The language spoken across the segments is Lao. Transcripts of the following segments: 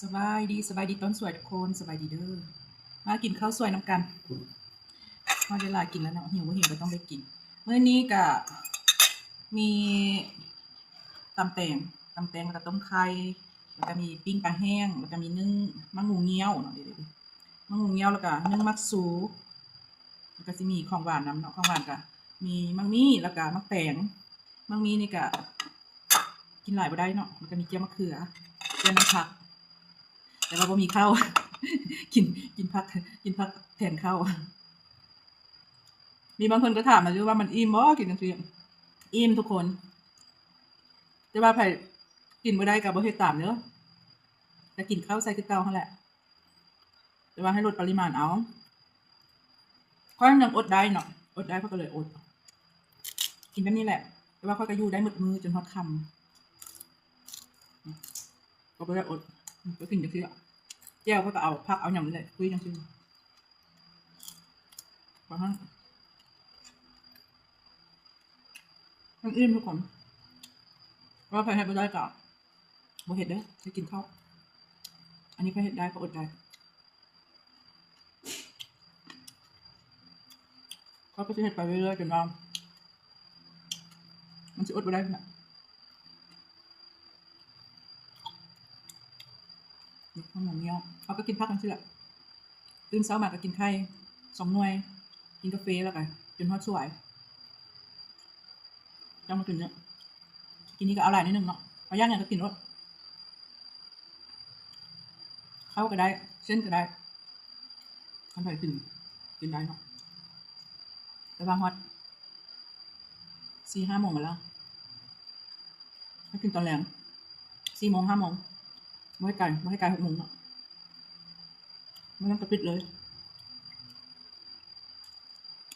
ສະບາຍດີ ສະບາຍດີຕອນສວຍທຸກຄົນ ສະບາຍດີເດີ ມາກິນເຂົ້າສວຍນຳກັນ. ເຮົາໄດ້ຫຼາຍກິນແລ້ວເນາະ ຫິວບໍ່ຫິວກໍຕ້ອງໄດ້ກິນ. ມື້ນີ້ກະມີຕຳແຕງ ຕຳແຕງ ແລ້ວກະຕົ້ມໄຂ່ ແລ້ວກະມີປີ້ງປາແຫ້ງ ແລ້ວກະມີໜຶ້ງໝາກຫູງຽວເນາະ ເດໆ ໝາກຫູງຽວ ແລ້ວກະໜຶ້ງໝາກຊູ ແລ້ວກະຊິມີຂອງຫວານນຳເນາະ. ຂອງຫວານກະມີໝາກໝີ້ ແລ້ວກະໝາກແຕງ. ໝາກໝີ້ນີ້ກະກິນຫຼາຍບໍ່ໄດ້ເນາະ ແລ້ວກະມີແຈ່ວໝາກເຂືອ ແຈ່ວນ້ຳຜັກ ແຕ່ວ່າບໍ່ມີເຂົ້າ ກິນ ກິນຜັກ ກິນຜັກແທນເຂົ້າ. ມີບາງຄົນກໍຖາມມາຢູ່ວ່າມັນອີ່ມບໍ່ ກິນຈັ່ງຊີ້. ອີ່ມທຸກຄົນ ແຕ່ວ່າໃຜກິນບໍ່ໄດ້ກໍບໍ່ເຮັດຕາມເດີ ກໍກິນເຂົ້າໃສ່ຄືເກົ່າຫັ້ນແຫຼະ. ແຕ່ວ່າໃຫ້ລົດປະລິມານເອົາ. ຂ້ອຍຍັງອົດໄດ້ເນາະ ອົດໄດ້ຂ້ອຍກໍເລີຍອົດ ກິນແບບນີ້ແຫຼະ. ແຕ່ວ່າຂ້ອຍກໍຢູ່ໄດ້ໝົດມື້ຈົນຮອດຄ່ຳ ກໍບໍ່ໄດ້ອົດ ກໍກິນຈັ່ງຊີ້ລະ. ແຈ່ວຂ້ອຍກໍເອົາຜັກເອົາຫຍັງນີ້ແຫຼະ ຄຸຍຈັ່ງຊີ້ ປະມານ ມັນອີ່ມທຸກຄົນ. ວ່າໃຜເຮັດບໍ່ໄດ້ກໍບໍ່ເຮັດເດີ ໃຫ້ກິນເຂົ້າ. ອັນນີ້ຂ້ອຍເຮັດໄດ້ ຂ້ອຍອົດໄດ້. ຂ້ອຍກໍຊິເຮັດໄປເລື້ອຍໆ ຈົນວ່າມັນຊິອົດບໍ່ໄດ້ພຸ້ນນະ. ນີ້ ເຮົາກໍກິນຜັກຈັ່ງຊີ້ແຫຼະ ຕື່ນເຊົ້າມາກໍກິນໄຂ່ສອງໜ່ວຍ ກິນກາເຟ ແລ້ວກໍຈົນຮອດສວຍ ຈັ່ງມາກິນເນາະ. ກິນນີ້ກໍເອົາຫຼາຍໜ້ອຍໜຶ່ງເນາະ ເຮົາຢາກຫຍັງກໍກິນໂລດ ເຂົ້າກໍໄດ້ ເສັ້ນກໍໄດ້ ຄັນໃຜກິນ ກິນໄດ້ເນາະ. ແຕ່ວ່າຮອດ ສີ່ຫ້າໂມງແລ້ວ ໃຫ້ກິນຕອນແລງ ສີ່ໂມງ ຫ້າໂມງ ບໍ່ໃຫ້ກາຍ ບໍ່ໃຫ້ກາຍຫົກໂມງເນາະ ບໍ່ຕ້ອງກະປິດເລີຍ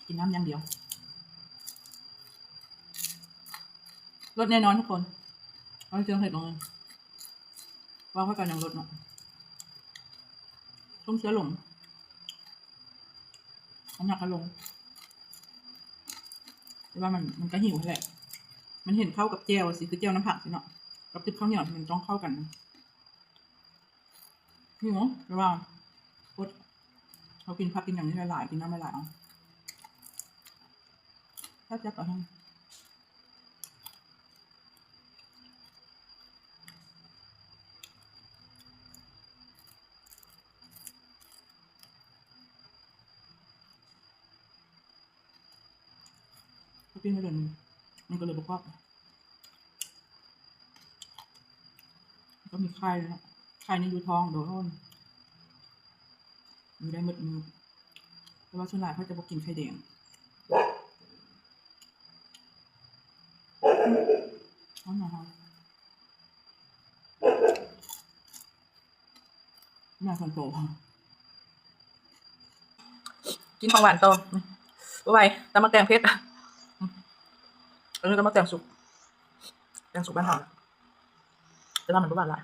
ກິນນ້ຳຢ່າງດຽວ. ລົດແນ່ນອນທຸກຄົນ ເອົາເຄື່ອງເຮັດລົງເລີຍ ວ່າເຂົາເຈົ້າຍັງລົດເນາະ ຊົມເຊື້ອລົມ ນ້ຳໜັກກໍລົງ ແຕ່ວ່າມັນ ມັນກໍຫິວຫັ້ນແຫຼະ ມັນເຫັນເຂົ້າກັບແຈ່ວຊີ້ ຄືແຈ່ວນ້ຳຜັກຊີ້ເນາະ ກັບຕິບເຂົ້າໜຽວ ມັນຕ້ອງເຂົ້າກັນ. ຫິວ ແຕ່ວ່າອົດ ເຮົາກິນຜັກກິນຫຍັງນີ້ຫຼາຍໆ ກິນນ້ຳຫຼາຍໆ ເອົາ ແຊບໆ ເອົາແຮງ. ເຮົາປີ້ງໄວ້ດົນ ມັນກໍເລີຍບໍ່ກອບ ແລ້ວກໍມີໄຂ່ເນາະ ໄຂ່ນີ້ຢູ່ທ້ອງໂດນ ຢູ່ໄດ້ໝົດມື້ ແຕ່ວ່າສ່ວນຫຼາຍເຂົາຈະບໍ່ກິນໄຂ່ແດງ. ໜ້າຄົນໂຕ ກິນຂອງຫວານຕໍ່ ບໍ່ໄຫວ ຕຳໝາກແຕງເຜັດ ອັນນີ້ຕຳໝາກແຕງສຸກ ແຕງສຸກບ້ານເຮົາ ແຕ່ວ່າມັນບໍ່ຫວານຫຼາຍ.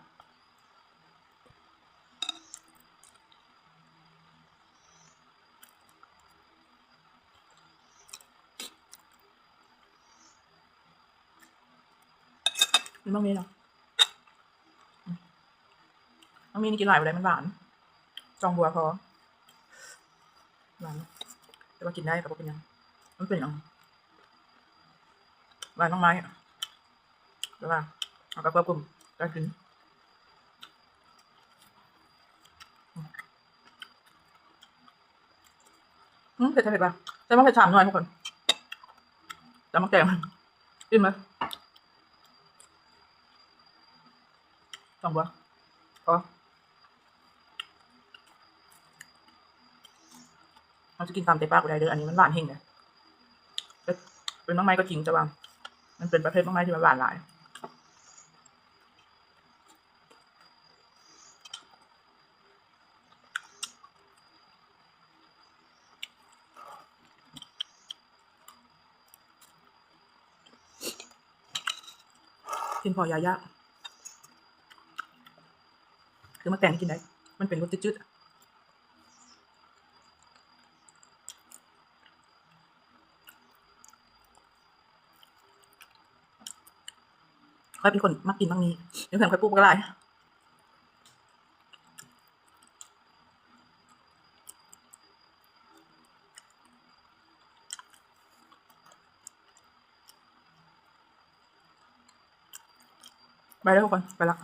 ມັນບໍ່ມີເນາະ ມັນມີນີ້ກິນຫຼາຍບໍ່ໄດ້ ມັນຫວານ ສອງບົວພໍ ຫວານ ແຕ່ວ່າກິນໄດ້ກໍບໍ່ເປັນຫຍັງ ມັນເປັນຫຍັງ ຫວານໜໍ່ໄມ້ ແຕ່ວ່າເຮົາກໍຄວບຄຸມການກິນ ອືມ ເຜັດ ເຜັດວ່າ ແຕ່ວ່າເຜັດສາມໜ່ວຍທຸກຄົນ ຕຳໝາກແຕງ ອີ່ມເລີຍ ສອງບົວ ພໍ ເຮົາຈະກິນຕາມໃຈປາກບໍ່ໄດ້ເດີ ອັນນີ້ມັນຫວານແຮງເດ້ ເປັນໝາກໄມ້ກໍຈິງ ແຕ່ວ່າມັນເປັນປະເພດໝາກໄມ້ທີ່ມັນຫວານຫຼາຍ. ກິນພໍຢາຢາກ ຄືໝາກແຕງນີ້ກິນໄດ້ ມັນເປັນລົດຈືດໆ. ຂ້ອຍເປັນຄົນມັກກິນໝາກມີ້ ຢູ່ເຮືອນຂ້ອຍປູກບັກຫຼາຍ. ໄປເດີທຸກຄົນ ໄປລະ.